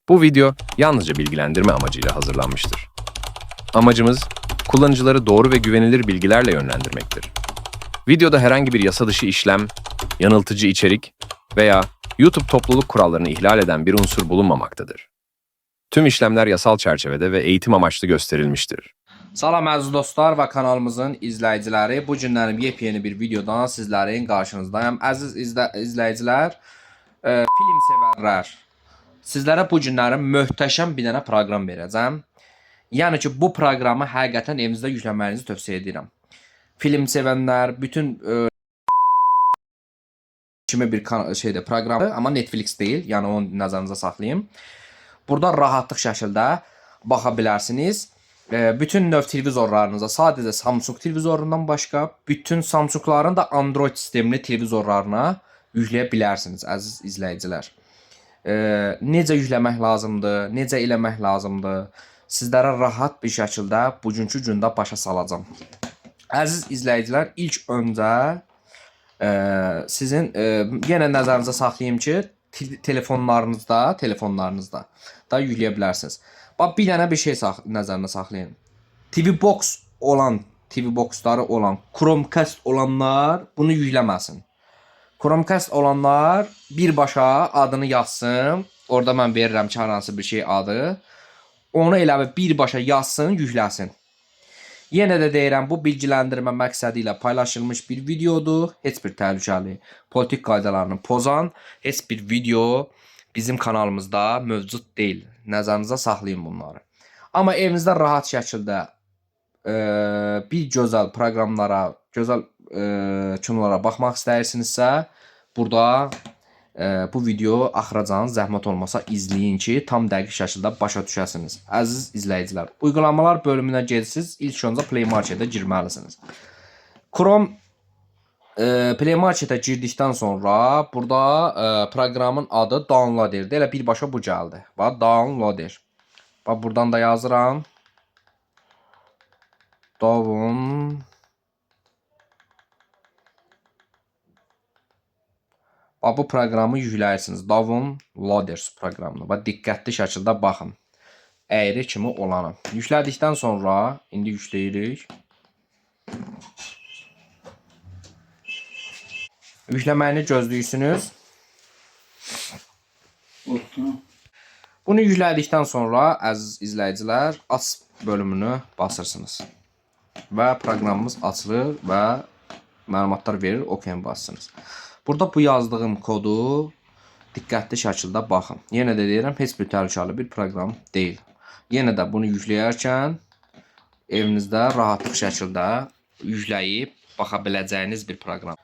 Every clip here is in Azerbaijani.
Bu video yalnızca bilgilendirme amacıyla hazırlanmıştır. Amacımız kullanıcıları doğru ve güvenilir bilgilerle yönlendirmektir. Videoda herhangi bir yasa dışı işlem, yanıltıcı içerik veya YouTube topluluk kurallarını ihlal eden bir unsur bulunmamaktadır. Tüm işlemler yasal çerçevede ve eğitim amaçlı gösterilmiştir. Salam əziz dostlar və kanalımızın izləyiciləri. Bu günlərim yepyeni bir videodan sizlərin qarşınızdayam. Əziz izləyicilər, film sevərlər, sizlərə bu günlərim möhtəşəm bir dənə proqram verəcəm. Yəni ki, bu proqramı həqiqətən evinizdə yükləməyinizi tövsiyə edirəm. Film sevənlər, bütün kimi bir şeydir, proqramdır, amma Netflix deyil, yəni onu nəzərinizə saxlayın. Burada rahatlıq şəkildə baxa bilərsiniz. Bütün növ televizorlarınıza, sadəcə Samsung televizorundan başqa, bütün Samsungların da Android sistemli televizorlarına yükləyə bilərsiniz, əziz izləyicilər. Necə yükləmək lazımdır, necə eləmək lazımdır, sizlərə rahat bir şəkildə bugünkü gündə başa salacağam. Əziz izləyicilər, ilk öncə sizin yenə nəzərinizə saxlayım ki, telefonlarınızda da yükləyə bilərsiniz. Bax bir dənə bir şey nəzərinizə saxlayın. TV Box olan, TV Boxları olan, Chromecast olanlar bunu yükləməsin. Chromecast olanlar birbaşa adını yazsın. Orada mən verirəm ki, hər hansı bir şey adı. Onu elə bil birbaşa yazsın, yükləsin. Yenə də deyirəm, bu bilgiləndirmə məqsədi ilə paylaşılmış bir videodur. Heç bir təhlükəli politik qaydalarını pozan heç bir video bizim kanalımızda mövcud deyil. Nəzərinizə saxlayın bunları. Amma evinizdə rahat şəkildə bir gözəl proqramlara, gözəl kinolara baxmaq istəyirsinizsə, burada bu video axıracan zəhmət olmasa izləyin ki, tam dəqiq şəkildə başa düşəsiniz. Əziz izləyicilər, uygulamalar bölümünə gedirsiniz, ilk öncə Play Marketə girməlisiniz. Chrome Play Marketə girdikdən sonra burada proqramın adı Downloaderdir. Elə birbaşa bu gəldi. Bax, Downloader. Bax, buradan da yazıram. Down. Bax, bu proqramı yükləyirsiniz. Downloaders proqramını. Bax, diqqətli şəkildə baxın. Əyri kimi olanı. Yüklədikdən sonra indi yükləyirik. Yükləməyini gözləyirsiniz. Bunu yüklədikdən sonra əziz izləyicilər, aç bölümünü basırsınız. Və proqramımız açılır və məlumatlar verir, OK basırsınız. Burada bu yazdığım kodu diqqətli şəkildə baxın. Yenə də deyirəm, heç bir təhlükəli bir proqram deyil. Yenə də bunu yükləyərkən evinizdə rahatlıq şəkildə yükləyib baxa biləcəyiniz bir proqram.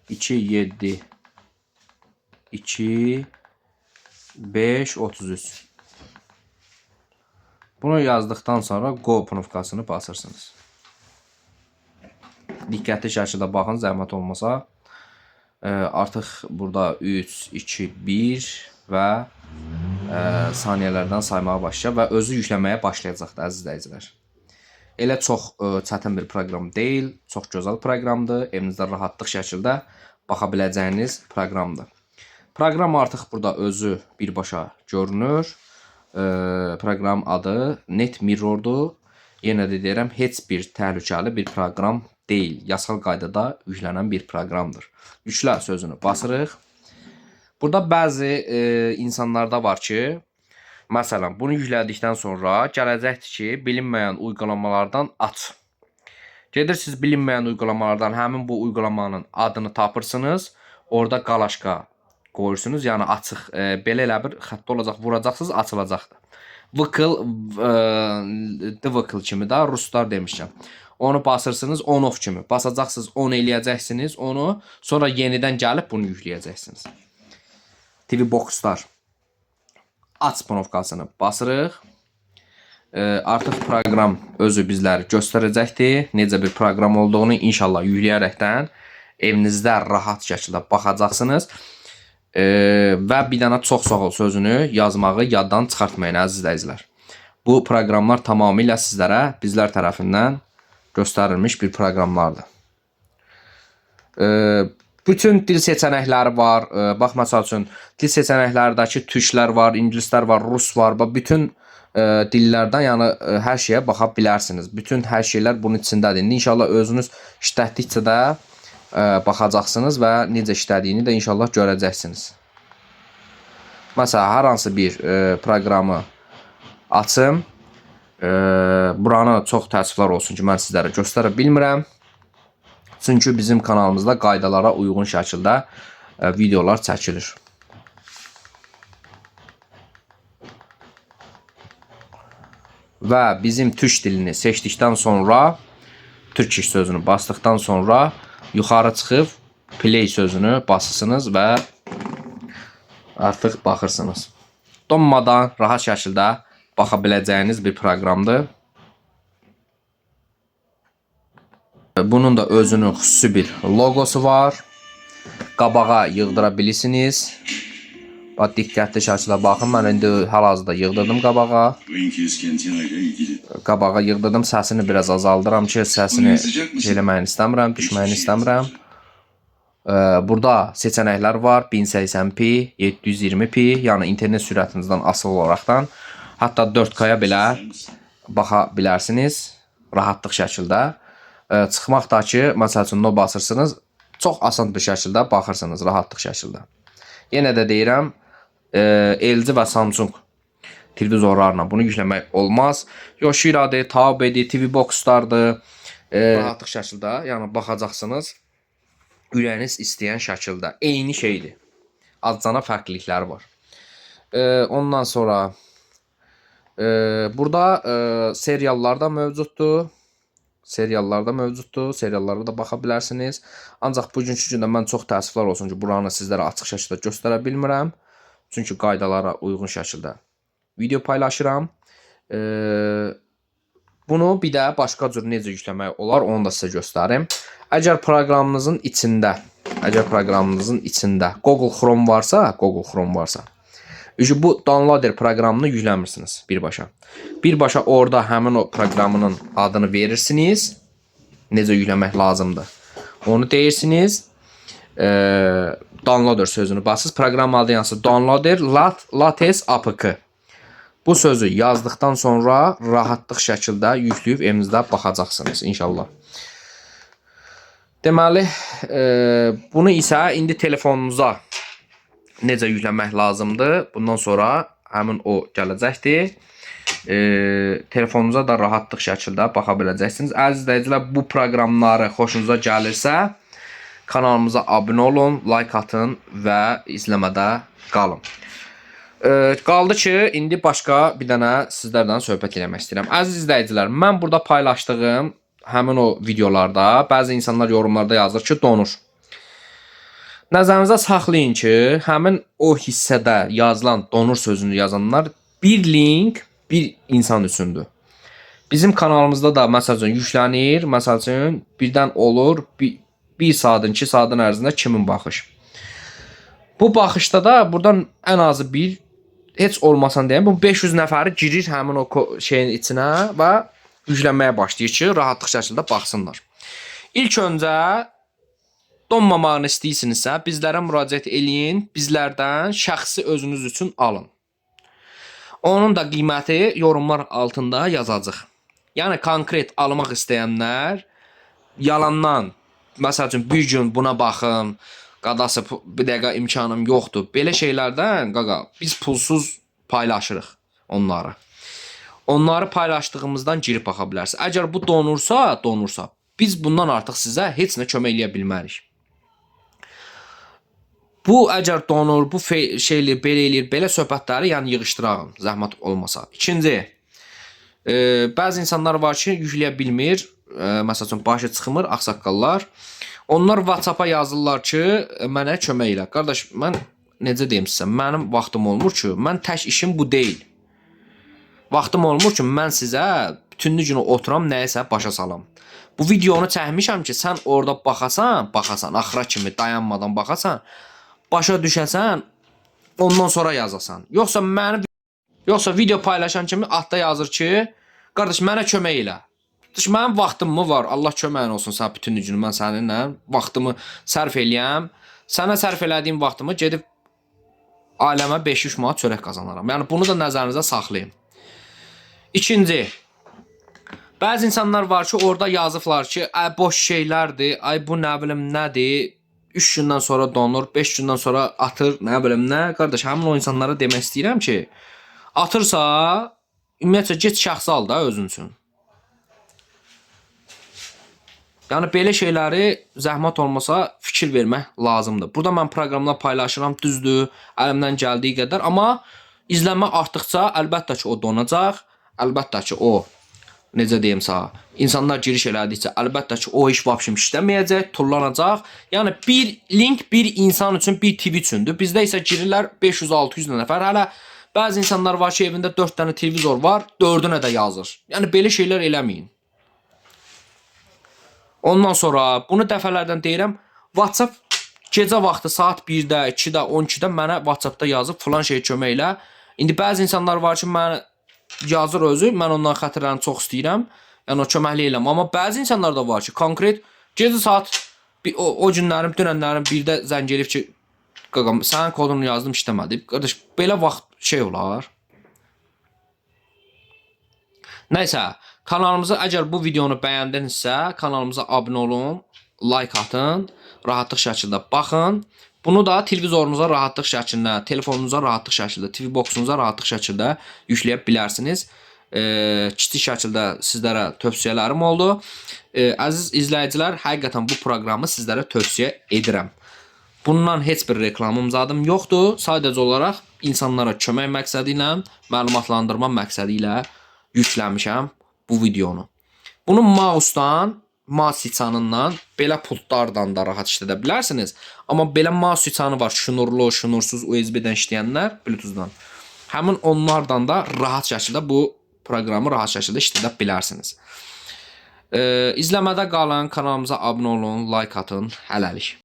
2, 7, 2, 5, 33. Bunu yazdıqdan sonra Go knopkasını basırsınız. Diqqətli şəkildə baxın, zəhmət olmasa. Artıq burada 3, 2, 1 və saniyələrdən saymağa başlayacaq və özü yükləməyə başlayacaqdır, əziz izləyicilər. Elə çox çətin bir proqram deyil, çox gözəl proqramdır. Evinizdə rahatlıq şəkildə baxa biləcəyiniz proqramdır. Proqram artıq burada özü birbaşa görünür. Proqram adı Net Mirror'dur. Yenə də deyirəm, heç bir təhlükəli bir proqram deyil. Yasal qaydada yüklənən bir proqramdır. Yüklə sözünü basırıq. Burada bəzi insanlarda var ki, məsələn, bunu yüklədikdən sonra gələcəkdir ki, bilinməyən uygulamalardan aç. Gedirsiniz bilinməyən uygulamalardan həmin bu uygulamanın adını tapırsınız. Orada qalaşka qoyursunuz. Yəni açıq, belə elə bir xəttə olacaq, vuracaqsınız, açılacaqdır. Vıkıl, Dvıkıl kimi də ruslar demişəm. Onu basırsınız on off kimi. Basacaqsınız, on eləyəcəksiniz onu. Sonra yenidən gəlib bunu yükləyəcəksiniz. TV Boxlar. Aç knopkasını basırıq. Artıq proqram özü bizləri göstərəcəkdir. Necə bir proqram olduğunu inşallah yükləyərəkdən evinizdə rahat şəkildə baxacaqsınız. Və bir dənə çox sağ ol sözünü yazmağı yaddan çıxartmayın, əziz izləyicilər. Bu proqramlar tamamilə sizlərə bizlər tərəfindən göstərilmiş bir proqramlardır. Bütün dil seçənəkləri var. Bax məsəl üçün dil seçənəklərdəki türklər var, ingilislər var, rus var. Bax bütün dillərdən, yəni hər şeyə baxa bilərsiniz. Bütün hər şeylər bunun içindədir. İndi inşallah özünüz işlətdikcə də baxacaqsınız və necə işlədiyini də inşallah görəcəksiniz. Məsələn, hər hansı bir proqramı açım. Buranı çox təəssüflər olsun ki, mən sizlərə göstərə bilmirəm. Çünki bizim kanalımızda qaydalara uyğun şəkildə videolar çəkilir. Və bizim türk dilini seçdikdən sonra, Turkish sözünü basdıqdan sonra yuxarı çıxıb play sözünü basırsınız və artıq baxırsınız. Donmadan rahat şəkildə baxa biləcəyiniz bir proqramdır. Bunun da özünün xüsusi bir loqosu var. Qabağa yığdıra bilirsiniz. Bax diqqətli şəkildə baxın. Mən indi hal-hazırda yığdırdım qabağa. Bu İngiliz Kentina ile ilgili. Qabağa yığdırdım. Səsini biraz azaldıram ki, səsini eləməyini istəmirəm, düşməyini istəmirəm. Burada seçənəklər var. 1080p, 720p, yəni internet sürətinizdən asılı olaraqdan hətta 4K-ya belə baxa bilərsiniz rahatlıq şəkildə. Çıxmaq da ki, məsəl üçün no basırsınız, çox asan bir şəkildə baxırsınız rahatlıq şəkildə. Yenə də deyirəm, LG və Samsung televizorlarla bunu yükləmək olmaz. Yoshiradır, Taobedir, TV Box-lardır. Rahatlıq şəkildə, yəni baxacaqsınız ürəyiniz istəyən şəkildə. Eyni şeydir. Azcana fərqlilikləri var. Ondan sonra burada seriallar da mövcuddur. Seriallar da mövcuddur. Seriallara da baxa bilərsiniz. Ancaq bugünkü gündə mən çox təəssüflər olsun ki, buranı sizlərə açıq şəkildə göstərə bilmirəm. Çünki qaydalara uyğun şəkildə video paylaşıram. Bunu bir də başqa cür necə yükləmək olar, onu da sizə göstərim. Əgər proqramınızın içində, əgər proqramınızın içində Google Chrome varsa, Google Chrome varsa, Çünki bu downloader proqramını yükləmirsiniz birbaşa. Birbaşa orada həmin o proqramının adını verirsiniz. Necə yükləmək lazımdır. Onu deyirsiniz. Downloader sözünü basırsınız. Proqram adı yazısı downloader latest apk. Bu sözü yazdıqdan sonra rahatlıq şəkildə yükləyib evinizdə baxacaqsınız inşallah. Deməli, bunu isə indi telefonunuza necə yükləmək lazımdır? Bundan sonra həmin o gələcəkdir. Telefonunuza da rahatlıq şəkildə baxa biləcəksiniz. Əziz izləyicilər, bu proqramları xoşunuza gəlirsə, kanalımıza abunə olun, like atın və izləmədə qalın. Qaldı ki, indi başqa bir dənə sizlərlə söhbət eləmək istəyirəm. Əziz izləyicilər, mən burada paylaşdığım həmin o videolarda bəzi insanlar yorumlarda yazır ki, donur. Nəzərinizdə saxlayın ki, həmin o hissədə yazılan donur sözünü yazanlar bir link bir insan üçündür. Bizim kanalımızda da məsəl üçün yüklənir, məsəl üçün birdən olur 1 saatın, 2 saatın ərzində 2000 baxış. Bu baxışda da buradan ən azı bir heç olmasan deyəm, bu 500 nəfəri girir həmin o şeyin içinə və yüklənməyə başlayır ki, rahatlıq şəkildə baxsınlar. İlk öncə donmamağını istəyirsinizsə, bizlərə müraciət eləyin, bizlərdən şəxsi özünüz üçün alın. Onun da qiyməti yorumlar altında yazacaq. Yəni konkret almaq istəyənlər yalandan, məsəl üçün bir gün buna baxın, qadası bir dəqiqə imkanım yoxdur. Belə şeylərdən qaqa biz pulsuz paylaşırıq onları. Onları paylaşdığımızdan girib baxa bilərsiniz. Əgər bu donursa, biz bundan artıq sizə heç nə kömək eləyə bilmərik. Bu əgər donur, bu şey eləyir, belə eləyir, belə söhbətləri yəni yığışdırağın, zəhmət olmasa. İkinci, bəzi insanlar var ki, yükləyə bilmir. Məsəl üçün başı çıxmır, ağsaqqallar. Onlar WhatsApp-a yazırlar ki, mənə kömək elə. Qardaş, mən necə deyim sizə, mənim vaxtım olmur ki, mən tək işim bu deyil. Vaxtım olmur ki, mən sizə bütünlü günü oturam, nəyisə başa salam. Bu videonu çəkmişəm ki, sən orada baxasan, axıra kimi dayanmadan baxasan, başa düşəsən, ondan sonra yazasan. Yoxsa video paylaşan kimi altda yazır ki, qardaş mənə kömək elə. Düş mənim vaxtım mı var? Allah köməyin olsun sənə bütün günü mən səninlə vaxtımı sərf eləyəm. Sənə sərf elədiyim vaxtımı gedib ailəmə 5-3 manat çörək qazanaram. Yəni bunu da nəzərinizdə saxlayın. İkinci, bəzi insanlar var ki, orada yazıblar ki, ay boş şeylərdir, ay bu nə bilim nədir. 3 gündən sonra donur, 5 gündən sonra atır, nə bilim nə. Qardaş, həmin o insanlara demək istəyirəm ki, atırsa, ümumiyyətcə get şəxsi al da özün üçün. Yəni belə şeyləri zəhmət olmasa fikir vermək lazımdır. Burada mən proqramlar paylaşıram, düzdür, əlimdən gəldiyi qədər, amma izlənmə artdıqca əlbəttə ki, o donacaq, əlbəttə ki, o necə deyim sənə, insanlar giriş elədikcə əlbəttə ki, o iş vəbşim işləməyəcək, tullanacaq. Yəni bir link bir insan üçün, bir TV üçündür. Bizdə isə girirlər 500-600 nəfər. Hələ bəzi insanlar var ki, evində 4 dənə televizor var, 4-ünə də yazır. Yəni belə şeylər eləməyin. Ondan sonra bunu dəfələrdən deyirəm. WhatsApp gecə vaxtı saat 1-də, 2-də, 12-də mənə WhatsApp-da yazıb filan şeyə kömək elə. İndi bəzi insanlar var ki, mənə yazır özü, mən ondan xətirlərini çox istəyirəm. Yəni o köməklik eləm. Amma bəzi insanlar da var ki, konkret gecə saat o günlərin, dünənlərin 1-də zəng eləyib ki, qaqam sənin kodunu yazdım işləmədi. Qardaş, belə vaxt şey olar. Nəysə, kanalımıza əgər bu videonu bəyəndinizsə, kanalımıza abunə olun, like atın, rahatlıq şəkildə baxın. Bunu da televizorunuza rahatlıq şəkildə, telefonunuza rahatlıq şəkildə, TV boxunuza rahatlıq şəkildə yükləyə bilərsiniz. Kiçik şəkildə sizlərə tövsiyələrim oldu. Əziz izləyicilər, həqiqətən bu proqramı sizlərə tövsiyə edirəm. Bundan heç bir reklamım zadım yoxdur. Sadəcə olaraq insanlara kömək məqsədi ilə, məlumatlandırma məqsədi ilə yükləmişəm bu videonu. Bunu mouse'dan, mouse siçanından, belə pultlardan da rahat işlədə bilərsiniz. Amma belə mouse siçanı var, şnurlu, şnursuz USB-dən işləyənlər Bluetooth-dan. Həmin onlardan da rahat şəkildə bu proqramı rahat şəkildə işlədə bilərsiniz. İzləmədə qalın, kanalımıza abunə olun, like atın. Hələlik.